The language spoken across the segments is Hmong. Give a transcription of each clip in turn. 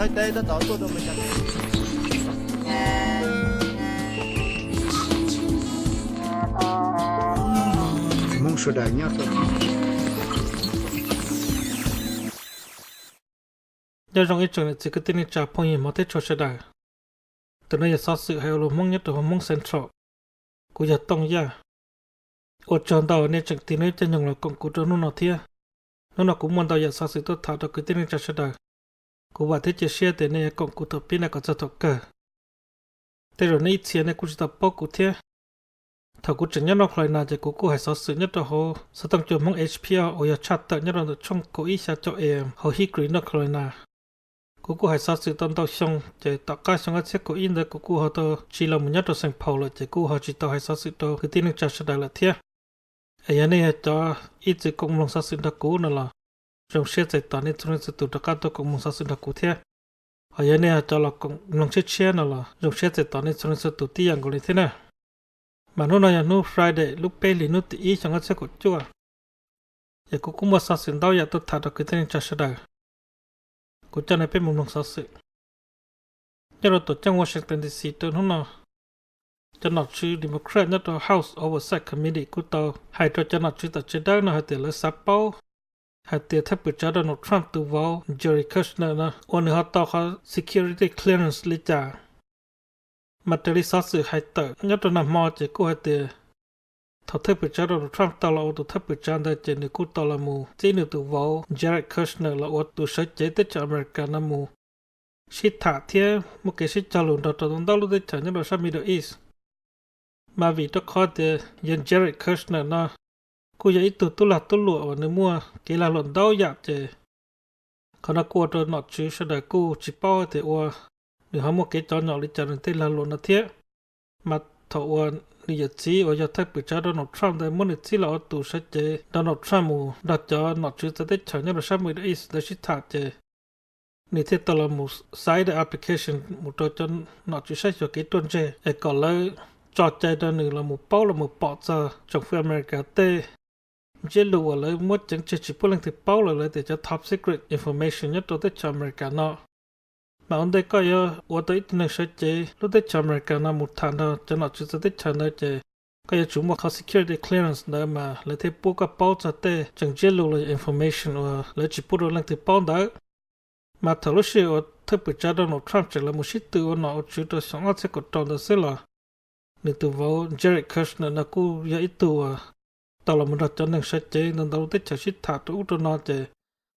Thaib teb tab tom tuaj rau Meskas. Hmoob sawv daws nyob rau Nyob zoo ib tsoom niam txiv kwv tij neej tsa phooj ywg hmov thiab tshua sawv daws. Ntawm no yog xov xwm hais ua luag Hmoob nyob rau hauv Hmoob Central. Kuv yog Tooj Yaj. Ua tsaug ntau nej tseem tig nej caij nyoog los koom kuv rau hnub no thiab. Hnub no kuv muaj ntau yam xov xwm tuaj tham rau kwv tij neej tsa sawv daws. Kuv vam thiab cia siab tias nej yuav koom kuv thaum pib no kom txog thaum kawg. Tej zaum nej ib txhia nej kuj tsis tau paub kuv thiab. Thaum kuv tseem nyob North Carolina ces kuv kuj hais xov xwm nyob rau hauv xov tooj cua Hmoob H P R uas yog tshaj tawm nyob rau ntawm tshooj kaum ib xya caum A M hauv Hickory, North Carolina. Kuv kuj hais xov xwm tau ntau xyoo ces tom qab xyoo ob txhiab kaum ib ntawd kuv kuj ho tau tsis los mus nyob rau Saint Paul lawm ces kuj ho tsis tau hais xov xwm rau kwv tij neej tsa sawv daws lawm thiab. Es yog nej yog cov ib txwm koom mloog xov xwm nrog kuv no los zoo siab txais tos nej txhua leej txhua tus rov qab tuaj koom mloog xov xwm nrog kuv thiab. Ho yog nej yog cov los koom mloog tshiab tshiab no los zoo siab txais tos nej txhua leej txhua tus tib yam nkaus li thiab na. Mas hnub no yog hnub Friday lub peb hlis hnub tim ib xyoo ob txhiab kaum cuaj, es kuv kuj muaj xov xwm ntau yam tuaj tham rau kwv tij neej tsa sawv daws. Kuv coj nej peb mus mloog xov xwm. Nyob rau tuam ceeb Washington D C rau hnub no, cov nom tswv Democrat nyob rau House Oversight Committee kuj tau hais rau cov nom tswv tom tsev dawb no hais tias lawv xav paub hais tias thawj pwm tsav Donald Trump tus vauv Jared Kushner no uas nws ho tau qhov security clearance li cas. Mas raws li xov xwm hais tawm nyob rau nag hmo ces kuj hais tias thaum thawj pwm tsav Donald Trump tau los ua tus thawj pwm tsav ntawd ces nws kuj tau los mus txib nws tus vauv Jared Kushner los ua tus sawv cev teb chaws America no mus sib tham thiab muaj kev sib cog lus nrog rau ntau lub teb chaws nyob rau sab Middle East. Mas vim rau qhov tias yawg Jared Kushner no kuj yog ib tug tub lag tub luam uas nws muaj kev lag luam ntau yam ces qhov no kuj ua rau nom tswv sawv daws kuj tsis paub tias ua nws ho muaj kev cov nyom li cas nws tej lag luam no thiab. Mas thaum uas nws yawm txiv uas yog thawj pwm tsav Donald Trump ntawd muab nws txib los ua tus sawv cev Donald Trump mus nrog cov nom tswv txawv teb chaws nyob rau sab Middle East ntawd sib tham ces nws thiaj tau los mus xaiv daim application mus rau cov nom tswv saib xyuas kev ruaj ntseg es kom lawv tso cai rau nws los mus paub los mus pom txog tsoom fwv America tej ntsiab lus uas lawv muab ceev tseg tsis pub leej twg paub lawm, lawv tias cov top secret information nyob rau teb chaws America no. Mas ua ntej koj yuav ua tau ib tug neeg sawv cev lub teb chaws America no mus tham nrog cov nom tswv txawv teb chaws ntawd ces koj yuav tsum muaj qhov security clearance ntawd mas lawv thiaj pub koj paub txog tej tseem ntsiab lus los yog information uas lawv tsis pub rau leej twg paub ntawd. Mas thaum lub sij hawm uas thawj pwm tsav Donald Trump tseem los mus sib tw ua nom ua tswv rau xyoo ob txhiab kaum rau ntawd xwb los nws tus vauv Jared Kushner no kuj yog ib tug uas tau los mus nrog cov neeg sawv cev ntau ntau lub teb chaws sib tham rau ub rau no ces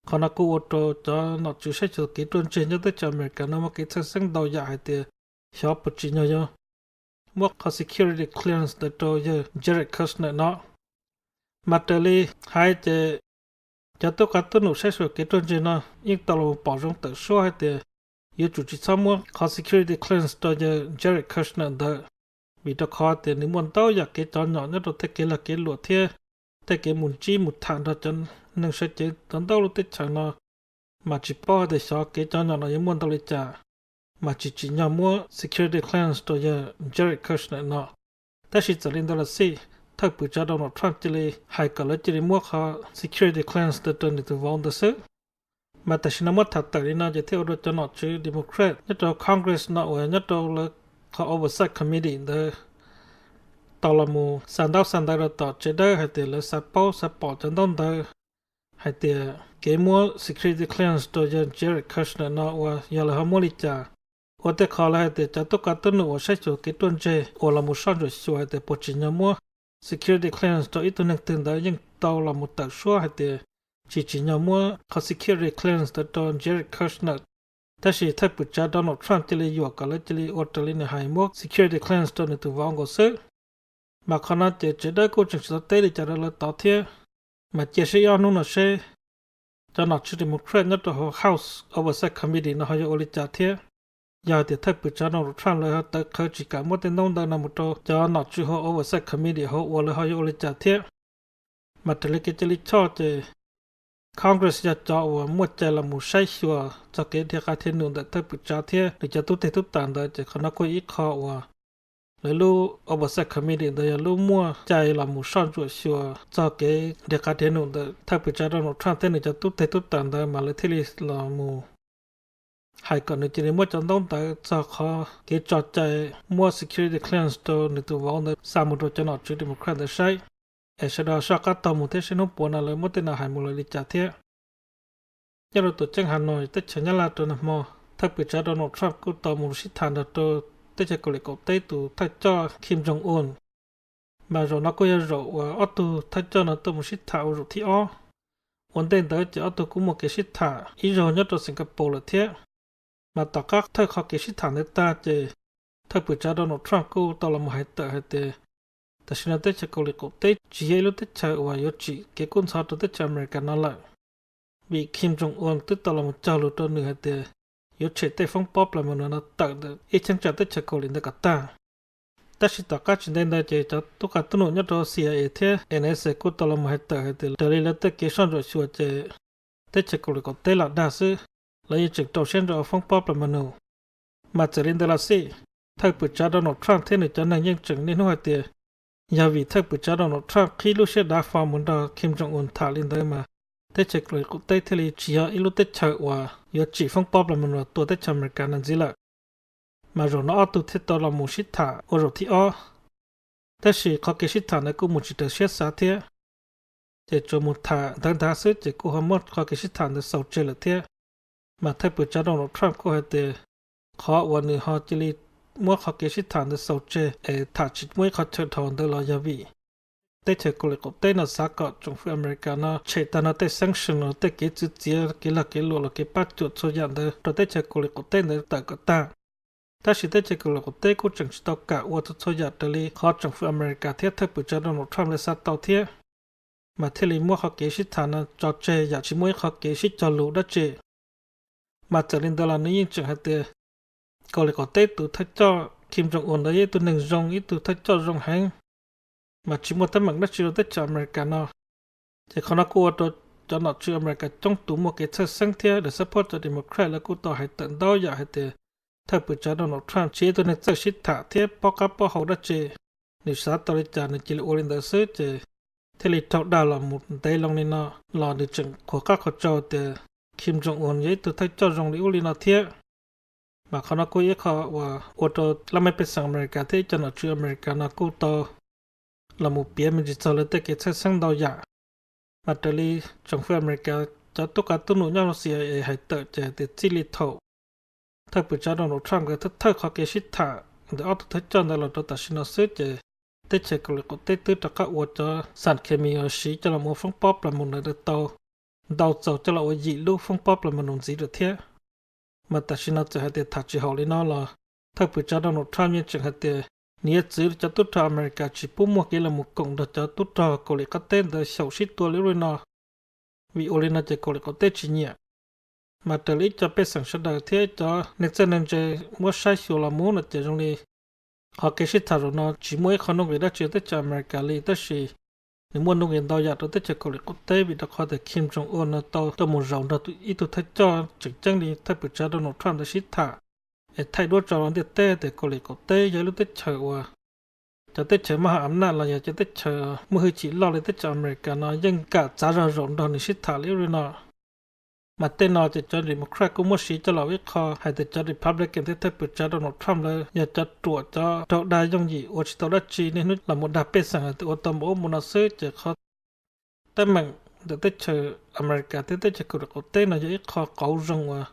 qhov no kuj ua rau cov nom tswv saib xyuas kev ruaj ntseg nyob teb chaws America no muaj kev txhawj xeeb ntau yam hais tias xyov puas tsim nyog yuav muab qhov security clearance ntawd rau yawg Jared Kushner no. Mas raws li hais ces cov tub qa tub num saib xyuas kev ruaj ntseg no yeej tau los pom zoo tawm suab hais tias yuav tsum tsis txhob muab qhov security clearance rau yawg Jared Kushner ntawd, vim rau qhov tias nws muaj ntau yam kev cov nyom nyob rau tej kev lag kev luam thiab tej kev mus ntsib mus tham nrog cov neeg sawv cev ntau ntau lub teb chaws no, mas tsis paub hais tias xyov kev cov nyom no yuav muaj ntau li cas, mas tsis tsim nyog muab security clearance rau yawg Jared Kushner no. Tab sis txawm li ntawd los xij, thawj pwm tsav Donald Trump cia li hais kom lawv cia li muab qhov security clearance ntawd rau nws tus vauv ntawd xwb. Mas tam sim no muab tham tawm li no ces thiaj ua rau cov nom tswv Democrat nyob rau Congress no uas nyob rau lawv qhov Oversight Committee ntawd tau los mus xa ntaub xa ntawv rau tom tsev dawb hais tias lawv xav paub xav pom cov ntaub ntawv hais tias kev muab security clearance rau yawg Jared Kushner no uas yog lawv ho muab li cas. Ua tej qho lawv hais tias cov tub qa tub num uas saib xyuas kev ruaj ntseg uas los mus soj ntsuam xyuas hais tias puas tsim nyog muab security clearance rau ib tug neeg twg ntawd yeej tau los mus tawm suab hais tias tsis tsim nyog muab qhov security clearance ntawd rau Jared Kushner. Tab sis thawj pwm tsav Donald Trump cia li yuam kom lawv cia li ua raws li nws hais muab security clearance rau nws tus vauv nkaus xwb. Mas qhov no ces tsev dawb kuj tseem tsis tau teb li cas rau lawv tod thiab. Mas cia seb ob hnub no seb cov nom tswv Democrat nyob rau hauv House Oversight Committee no ho yuav ua li cas thiab. Yog hais tias thawj pwm tsav Donald Trump lawv ho tawv qhawv tsis kam muab tej ntaub ntawv no mus rau cov nom tswv hauv Oversight Committee hauv uas lawv ho yuav ua li cas thiab. Mas raws li kev cia li choj ces Congress yog cov uas muaj cai los mus saib xyuas txog kev dhia qab dhia num ntawm thawj pwm tsav thiab nws cov tub teg tub tas ntawd ces qhov no kuj yog ib qho uas lawv lub Oversight Committee ntawd yog lub muaj cai los mus soj ntsuam xyuas txog kev dhia qab dhia num ntawm thawj pwm tsav Donald Trump thiab nws cov tub teg tub tas ntawd mas lawv thiaj li los mus hais kom nws cia li muab cov ntaub ntawv txog qhov kev tso cai muab security clearance rau nws tus vauv ntawd xa mus rau cov nom tswv Democrat ntawd saib, es sawv daws soj qab taug mus thiab seb hnub puav no lawv muab tej no hais mus lawv li cas thiab. Nyob rau tuam ceeb Hanoi teb chaws Nyab Laj rau nag hmo, thawj pwm tsav Donald Trump kuj tau mus sib tham nrog rau teb chaws Kauslim Kaum Teb tus thawj coj Kim Jong Un. Mas zaum no kuj yog zaum uas ob tug thawj coj no tuaj mus sib tham ua zaum thib ob. Ua ntej ntawd ces ob tug kuj muaj kev sib tham ib zaug nyob rau Singapore lawm thiab. Mas tom qab thawj qhov kev sib tham ntawd tag ces thawj pwm tsav Donald Trump kuj tau los mus hais tawm hais tias tam sim no teb chaws Kauslim Kaum Teb tsis yog ib lub teb chaws uas yuav tsim kev kub ntxhov rau teb chaws Amelikas no lawm, vim Kim Jong Un twb tau los mus cog lus rau nws hais tias yuav tshem tej foob pob plas ma nus no tawm ntawm ib cheeb tsam teb chaws Kauslim ntawd kom tag. Tab sis tom qab tsis ntev ntawd ces cov tub qa tub num nyob rau CIA thiab NSA kuj tau los mus hais tawm hais tias raws li lawv tej kev soj ntsuam xyuas ces teb chaws Kauslim Kaum Teb lam dag xwb, lawv yeej tseem rau siab ntso ua foob pob plas ma nus. Mas txawm li ntawd los xij, thawj pwm tsav Donald Trump thiab nws cov neeg yeej tseem niaj hnub hais tias yog vim thawj pwm tsav Donald Trump qhib lub siab dav fo mus nrog Kim Jong Un tham li ntawd mas teb chaws Kauslim Kaum Teb thiaj li tsis yog ib lub teb chaws uas yuav tsim foob pob plas ma nus tua teb chaws Amelikas no ntxiv lawm. Mas zaum no ob tug thiaj tau los mus sib tham ua zaum thib ob. Tab sis qhov kev sib tham ntawd kuj mus tsis raws siab xav thiab, ces tsuas mus tham ntawv ntawd xwb ces kuj ho muab qhov kev sib tham ntawd xaus tseg lawm thiab. Mas thawj pwm tsav Donald Trump kuj hais tias qhov uas nws ho cia li muab qhov kev sib tham ntawd xaus tseg es tham tsis muaj ib qho chaw dhau ntawd los yog vim teb chaws Kauslim Kaum Teb no xav kom tsoom fwv Amelikas no tshem tag nrho tej sanction los tej kev txwv txiav kev lag kev luam los kev pab cuam txhua yam ntawd rau teb chaws Kauslim Kaum Teb ntawd tawm kom tag. Tab sis teb chaws Kauslim Kaum Teb kuj tseem tsis tau kam ua txhua txhua yam raws li qhov tsoom fwv Amelikas thiab thawj pwm tsav Donald Trump lawv xav tau thiab, mas thiaj li muab qhov kev sib tham no tso tseg yam tsis muaj ib qho kev sib cog lus dab tsi. Mas txawm li ntawd los nws yeej tseem hais tias Kauslim Kaum Teb tus thawj coj Kim Jong Un ntawd yog ib tug neeg zoo, ib tug thawj coj zoo heev, mas tsis muaj teeb meem dab tsi rau teb chaws Amelikas no. Ces qhov no kuj ua rau cov nom tswv Amelikas coob tus muaj kev txhawj xeeb thiab daws xab phob cov Democrat lawv kuj tau hais tawm ntau yam hais tias thawj pwm tsav Donald Trump tsis yog ib tug neeg txawj sib tham thiab paub qab paub hau dab tsi. Nws xav tau li cas nws cia li ua li ntawd xwb ces thiaj li raug dag los mus ntev loo li no los nws tseem qhuas qab qhuas tsau tias Kim Jong Un yog ib tug thawj coj zoo li ub li no thiab. Mas qhov no kuj ib qho uas ua rau laj mej pej xeem Amelikas thiab ib co nom tswv Amelikas no kuj tau los mus piav me ntsis txog lawv tej kev txhawj xeeb ntau yam. Mas raws li tsoom fwv Amelikas cov tub qa tub num nyob hauv CIA hais tawm ces hais tias txij li thaum thawj pwm tsav Donald Trump nkawd thawj thawj qhov kev sib tham ntawm ob tug thawj coj ntawd los rau tam sim no xwb ces teb chaws Kauslim Kaum Teb twb rov qab ua cov xam khes mis uas siv coj los ua foob pob plas ma nus ntawd tau ntau txaus coj los ua yim lub foob pob plas ma nus ntxiv lawm thiab. Mas tam sim no txawm hais tias tham tsis haum li no los thawj pwm tsav Donald Trump yeej tseem hais tias nws yuav txwv cov tub rog Amelikas tsis pub muaj kev los mus koom nrog cov tub rog Kauslim Qab Teb ntawd xyaum sib tua li ub li no, vim ua li no ces Kauslim Qaum Teb tsis nyiam. Mas raws li ib co pej xeem sawv daws thiab cov neeg txawj neeg ntse muab saib xyuas los mus no ces zoo li qhov kev sib tham zaum no tsis muaj ib qho nuj nqis dab tsi rau teb chaws Amelikas li, tab sis nws muaj nuj nqis ntau yam rau teb chaws Kauslim Qaum Teb vim rau qhov tias Kim Jong Un no tau tuaj mus zaum nrog ib tug thawj coj tseem ceeb li thawj pwm tsav Donald Trump ntawd sib tham, es thaij duab tso rau ntiaj teb tias Kauslim Qaum Teb yog ib lub teb chaws uas cov teb chaws maj ham av naj los yog cov teb chaws muaj hwj chim loj li teb chaws Amelikas no yeej kam txav zog zaum nrog nws sib tham li ub li no. Mas tej no ces cov Democrat kuj muab siv coj los ua ib qho hais tias cov Republican thiab thawj pwm tsav Donald Trump lawv yog cov ruam cov raug dag yooj yim ua tsis tau dab tsi niaj hnub los mus dag pej xeem hais tias ua tau npaum ub npaum no xwb ces qhov teeb meem ntawm teb chaws Amelikas thiab teb chaws Kauslim Qaum Teb no yog ib qho qauv zoo uas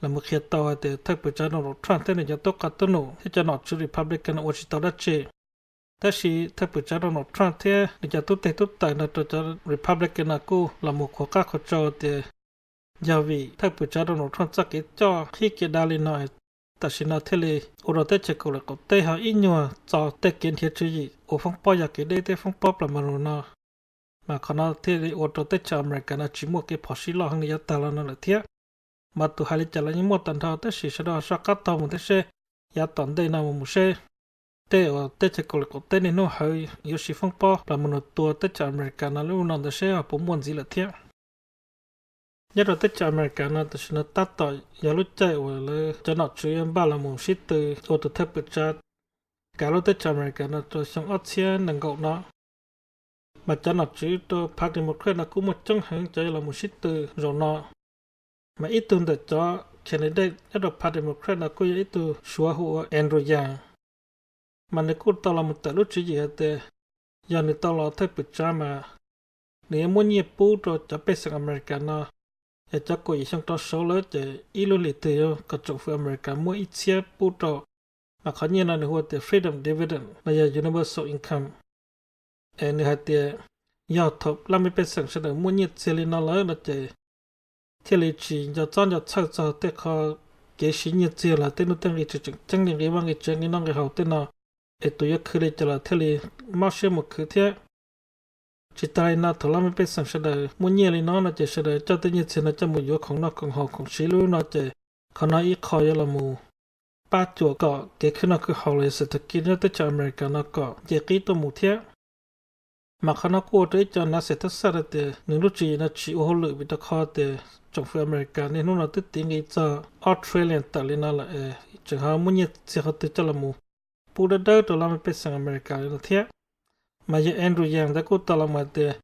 los mus qhia tau hais tias thawj pwm tsav Donald Trump thiab nws cov tub qa tub num thiab cov nom tswv Republican no ua tsis tau dab tsi. Tab sis thawj pwm tsav Donald Trump thiab nws cov tub teg tub taws nrog rau cov Republican no kuj los mus qhuas qab qhuas tsau tias yog vim thawj pwm tsav Donald Trump txoj kev coj qhib kev dav li no, tam sim no thiaj li ua rau teb chaws Kauslim Qaum Teb ho ib nyuag txo tej kev nrhiav tswv yim ua foob pob yog kev deb thiab foob pob plas ma nus no. Mas qhov no thiaj li ua rau teb chaws Amelikas no tsis muaj kev phom sij loj heev li yav tag los no lawm thiab. Mas tus hais li cas los yeej muaj tag nrho, tab sis sawv daws soj qab taug mus thiab seb yav tom ntej no mus mus seb tej uas teb chaws Kauslim Qaum Teb niaj hnub hawv yuav siv foob pob plas ma nus tua teb chaws Amelikas no lub no ntawd seb ho puas muaj ntxiv lawm thiab. Nyob rau teb chaws Amelikas no tam sim no tab tom yog lub caij uas lawv cov nom tswv yuav npaj los mus sib tw ua tus thawj pwm tsav kav lub teb chaws Amelikas no rau xyoo ob txhiab nees nkaum no. Mas cov nom tswv rau phav Democrat no kuj muaj coob heev cov yuav los mus sib tw zaum no. Mas ib tug ntawm cov candidate nyob rau phav Democrat no kuj yog ib tug Suav hu ua Andrew Yang. Mas nws kuj tau los mus tawm lub tswv yim hais tias yog nws tau los thawj pwm tsav mas nws yuav muab nyiaj pub rau cov pej xeem America no, yog cov kaum yim xyoo rov saud lawm ces ib lub hlis twg yuav kom tsoom fwv America muab ib txhiab pub rau. Mas qhov nyiaj no nws hu tias Freedom Dividend los yog Universal Income. Es nws hais tias yog thaum laj mej pej xeem sawv daws muaj nyiaj txiag li no lawm no ces thiaj li tsis nco txob nco txhawj txog tej qho kev siv nyiaj txiag los tej nuj tej nqi tsis tseem ceeb li nqi vaj nqi tsev nqi noj nqi haus tej no, es tus yuav khwv li cas los thiaj li mob siab mus khwv thiab. Tsis tas li no thaum laj mej pej xeem sawv daws muaj nyiaj li no no ces sawv daws coj tej nyiaj txiag no coj mus yuav khoom noj khoom haus khoom siv lub no ces qhov no ib qho yuav los mus pab cuam kom kev khwv noj khwv haus los yog xwm thas kis nyob teb chaws America no kom nce qib tuaj mus thiab. Mas qhov no kuj ua rau ib co nav xes thab xaj hais tias nws lub tswv yim no tsis ua hauj lwm vim rau qhov tias tsoom fwv America niaj hnub no twb tiv nqi txog ob trillion tawm li no lawm, tseem ho muaj nyiaj txiag qhov twg coj los mus pub dawb dawb rau laj mej pej xeem America li no thiab. Mas yog Andrew Yang ntawd kuj tau los mus hais tias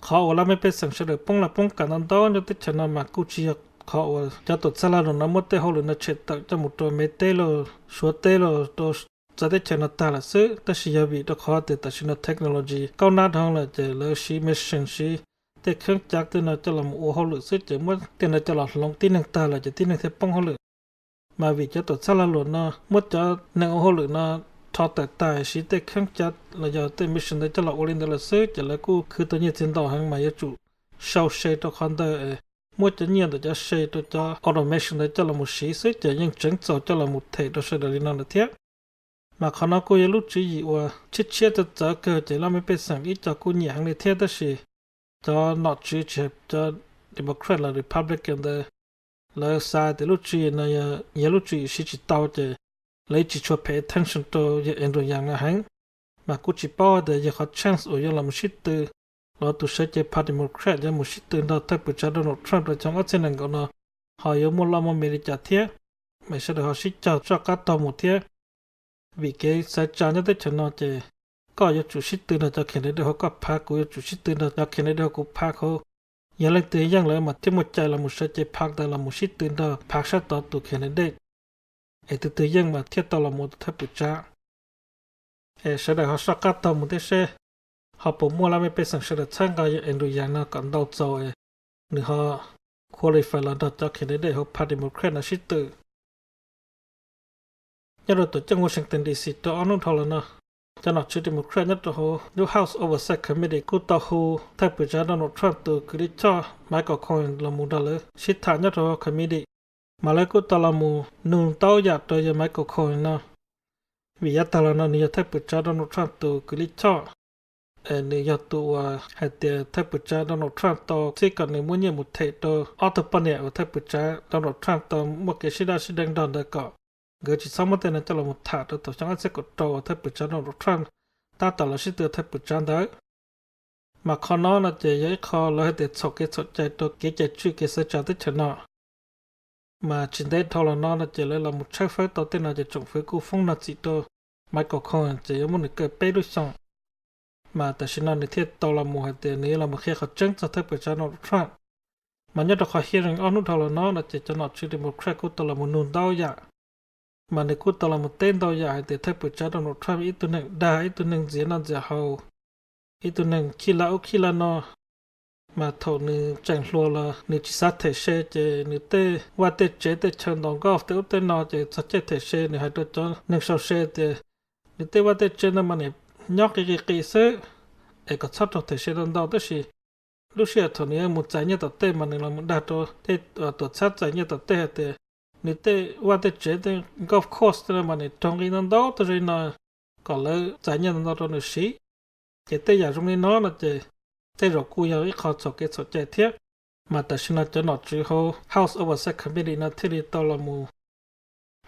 qhov uas laj mej pej xeem sawv daws poob los poob kam ntau ntau nyob teb chaws no mas kuj tsis yog qhov uas cov tuam txhab lag luam no muab tej hauj lwm no tshem tawm coj mus rau Mev teb los Suav teb los rau txawv teb chaws no tag lawm xwb, tab sis yog vim rau qhov tias tam sim no technology kaub nab dhau lawm ces lawv siv machine siv tej kheeb cav tej no coj los ua hauj lwm xwb ces muab tej no coj los hloov tib neeg tag lawm ces tib neeg thiaj poob hauj lwm. Mas vim cov tuam txhab lag luam no muab cov neeg ua hauj lwm no rho tawm tag siv tej kheeb cav los yog tej machine ntawd coj los ua li ntawd lawm xwb ces lawv kuj khwv tau nyiaj txiag ntau heev mas yuav tsum sau se rau qhov ntawd, muab cov nyiaj ntawm cov se rau cov automation ntawd coj los mus siv xwb ces yeej tseev txaus coj los mus them rau sawv daws li no lawm thiab. Mas qhov no kuj yog lub tswv yim uas tshiab tshiab txawv txawv kawg ces laj mej pej xeem ib co kuj nyiam heev li thiab tab sis cov nom tswv tsis hais cov Democrat los Republican ntawd lawv xav tias lub tswv yim no yog lub tswv yim siv tsis tau ces lawv tsis tshua pay attention rau yawg Andrew Yang no heev. Mas kuj tsis paub tias yog qhov chance uas yuav los mus sib tw los tus sawv cev phav Democrat yuav mus sib tw nrog thawj pwm tsav Donald Trump rau xyoo ob txhiab nees nkaum no ho yuav muaj loj muaj me li cas thiab. Mas sawv daws ho sib cog soj qab taug mus thiab, vim kev xaiv tsa nyob teb chaws no ces koj yuav tsum sib tw nrog cov candidate hauv koj phav, kuv yuav tsum sib tw nrog cov candidate hauv kuv phav, yog leej twg yeej lawm mas thiaj muaj cai los mus sawv cev phav ntawd los mus sib tw nrog phav sab tod tus candidate, es tus twg yeej mas thiaj tau los mus ua tus thawj pwm tsav. Es sawv daws ho soj qab taug mus thiab seb ho puas muaj laj mej pej xeem sawv daws txhawb nqa yawg Andrew Yang no kom ntau txaus es nws ho qualify los nrog cov candidate hauv phav Democrat no sib tw. Nyob rau tuam ceeb Washington D C rau ob hnub dhau los no, cov nom tswv Democrat nyob rau hauv lub House Oversight Committee kuj tau hu thawj pwm tsav Donald Trump tus kwv tij choj Michael Cohen los mus nrog lawv sib tham nyob rau hauv committee. Mas lawv kuj tau los mus nug ntau yam rau yawg Michael Cohen no, vim yav tag los no nws yog thawj pwm tsav Donald Trump tus kwv tij choj. Nws yog tus uas hais tias thawj pwm tsav Donald Trump tau txib kom nws muab nyiaj mus them rau ob tug poj niam uas thawj pwm tsav Donald Trump tau muaj kev sib daj sib deev nrog ntawd kom nkawd tsis txhob muab tej no coj los mus tham rau thaum xyoo ob txhiab kaum rau uas thawj pwm tsav Donald Trump tab tom los sib tw thawj pwm tsav ntawd. Mas qhov no no ces yog ib qho lawv hais tias txhaum kev txhaum cai rau kev cai tswj kev xaiv tsa teb chaws no. Mas tsis ntev dhau los no no ces lawv los mus tshawb fawb tau tej no ces tsoom fwv kuj foob nag txim rau Michael Cohen ces yuav muab nws kaw peb lub xyoo. Mas tam sim no nws thiaj tau los mus hais tias nws yuav los mus qhia qhov tseeb txog thawj pwm tsav Donald Trump. Mas nyob rau qhov hearing ob hnub dhau los no no ces cov nom tswv Democrat kuj tau los mus nug ntau yam. Mas nws kuj tau los mus teb ntau yam hais tias thawj pwm tsav Donald Trump ib tug neeg dag, ib tug neeg ntxias noj ntxias haus, ib tug neeg khij laj ub khij laj no. Mas thaum nws tseem hluas los nws tsis xav them se ces nws tej vaj tej tsev tej chaw ntaus golf tej ub tej no ces txog caij them se nws hais rau cov neeg sau se tias nws tej vaj tej tsev ntawd mas nim nyob qis qis qis xwb, es kom txhob raug them se ntau ntau. Tab sis lub sij hawm thaum nws yuav mus txais nyiaj tom tej mas nws los mus dag rau tej tuam txhab txais nyiaj tom tej hais tias nws tej vaj tej tsev tej golf course tej no mas nim raug nqi ntau ntau tag zog li no, kom lawv txais nyiaj ntau ntau rau nws siv. Ces tej yam zoo li no no ces tej zaum kuj yog ib qho txhaum kev txhaum cai thiab. Mas tam sim no cov nom tswv hauv House Oversight Committee no thiaj li tau los mus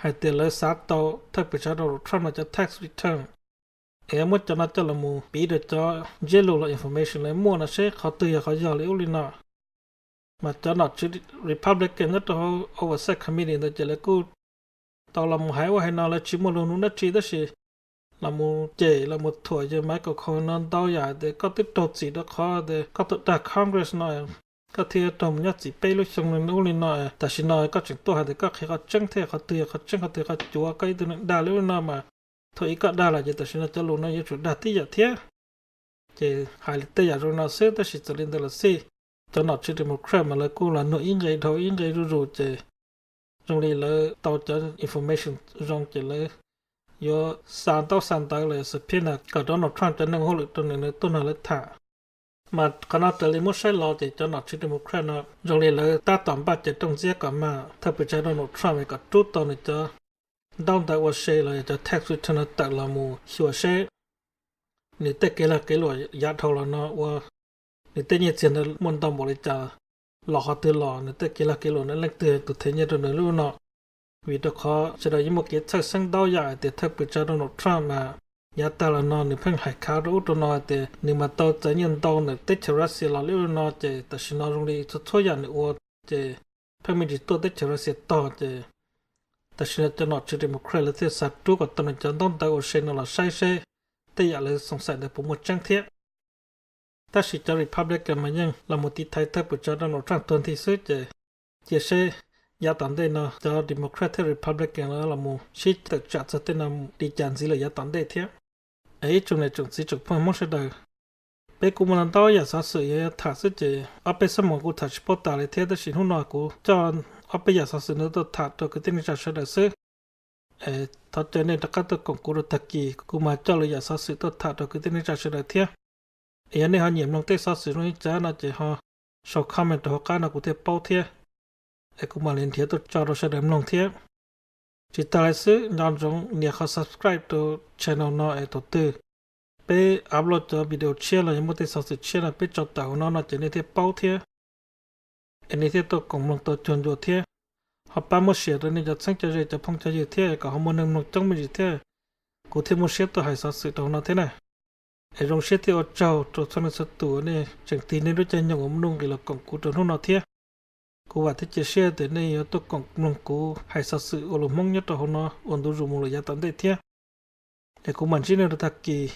hais tias lawv xav tau thawj pwm tsav Donald Trump no cov tax return, es yuav muab cov no coj los mus piv rau cov ntsiab lus los information lawv muaj no seb qhov twg yog qhov yog li ub li no. Mas cov nom tswv Republican nyob rau hauv Oversight Committee ntawd ces lawv kuj tau los mus hais ua hais no, lawv tsis muaj lus nug dab tsi tab sis los mus cem los mus thuam yawg Michael Cohen no ntau yam tias koj twb raug txim rau qhov tias koj tus dag Congress no koj thiaj raug mus nyob txim peb lub xyoo li ub li no. Tam sim no koj tseem tuaj hais tias koj qhia qhov tseeb thiab qhov twg yog qhov tseeb qhov twg qhov cuav, koj ib tug neeg dag li ub li no mas thaum ub koj dag lawm ces tam sim no cov lus no yuav tsum dag tib yam thiab. Ces hais li tej yam zoo no xwb, tab sis txawm li ntawd los xij, cov nom tswv Democrat mas lawv kuj los nug ib nqe dhau ib nqe zuj zus ces zoo li lawv tau cov information zoo ces lawv yuav xa ntaub xa ntawv los yog subpoena kom Donald Trump cov neeg hauj lwm rau nws, nws tuaj nrog lawv tham. Mas qhov no raws li muab saib los ces cov nom tswv Democrat no zoo li lawv tab tom npaj cev rooj ntxiab kom mas thawj pwm tsav Donald Trump kom rub tau nws cov ntaub ntawv ua se los yog cov tax return no tawm los mus xyuas seb nws tej kev lag kev luam yav dhau los no ua nws tej nyiaj txiag ntawd muaj ntau npaum li cas, los qhov twg los, nws tej kev lag kev luam no leej twg tus them nyiaj rau nws lub no. Vim rau qhov sawv daws yeej muaj kev txhawj xeeb ntau yam hais tias thawj pwm tsav Donald Trump mas yav tag los no nws pheej hais khav rau ub rau no hais tias nws mas tau txais nyiaj ntau ntawm teb chaws Russia los li ub li no ces tam sim no zoo li txhua txhua yam nws ua ces pheej me ntsis tuaj teb chaws Russia tog ces tam sim no cov nom tswv Democrat lawv thiaj xav rub kom tau nws cov ntaub ntawv ua se no los saib seb tej yam lawv xoom xaim ntawd puas muaj tseeb thiab. Tab sis cov Republican mas yeej los mus tiv thaiv thawj pwm tsav Donald Trump tuag nthi xwb ces cia seb yav tom ntej no cov Democrat thiab Republican lawv los mus sib tawm tsam txog tej no li cas ntxiv lawm yav tom ntej thiab. Es ib tsoom niam tsoom txiv tsoom phooj Hmoob sawv daws, peb kuj muaj ntau yam xov xwm yuav tham xwb ces ob peb xuab moos kuj tham tsis paub tas li thiab, tab sis hnub no kuv coj ob peb yam xov xwm no tuaj tham rau kwv tij neej tsa sawv daws xwb. Es thov caw nej rov qab tuaj koom kuv rau tag kis, kuv mam coj lwm yam xov xwm tuaj tham rau kwv tij neej tsa sawv daws thiab. Es yog nej ho nyiam mloog tej xov xwm zoo li cas no ces ho sau comment rau hauv qab no kuv thiaj paub thiab, es kuv mam li nrhiav tuaj tso rau sawv daws mloog thiab. Tsis tas li xwb, nco ntsoov nias qhov subscribe rau channel no es thaum twg peb upload cov video tshiab los yog muaj tej xov xwm tshiab no peb tso tawm hauv no no ces nej thiaj paub thiab, es nej thiaj tuaj koom mloog tau cuag ncua thiab. Ho pab muab share rau nej cov txheeb cov ze cov phooj cov ywg thiab kom ho muaj neeg mloog coob me ntsis thiab, kuv thiaj muaj siab tuaj hais xov xwm rau hauv no thiab na. Es zoo siab thiab ua tsaug rau txhua leej txhua tus nej tseem tig nej lub caij nyoog uas muaj nuj nqis los koom kuv rau hnub no thiab. Kuv vam thiab cia siab tias nej yuav tuaj koom mloog kuv hais xov xwm ua luag Hmoob nyob rau hauv no ua ntu zus mus lawm yav tom ntej thiab. Es kuv mam ntsib nej rau tag kis.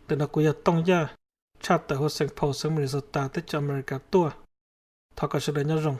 Ntawm no kuv yog Tooj Yaj, tshaj tawm hauv Saint Paul, xeev Minnesota, teb chaws Amelikas tuaj. Thov kom sawv daws nyob zoo.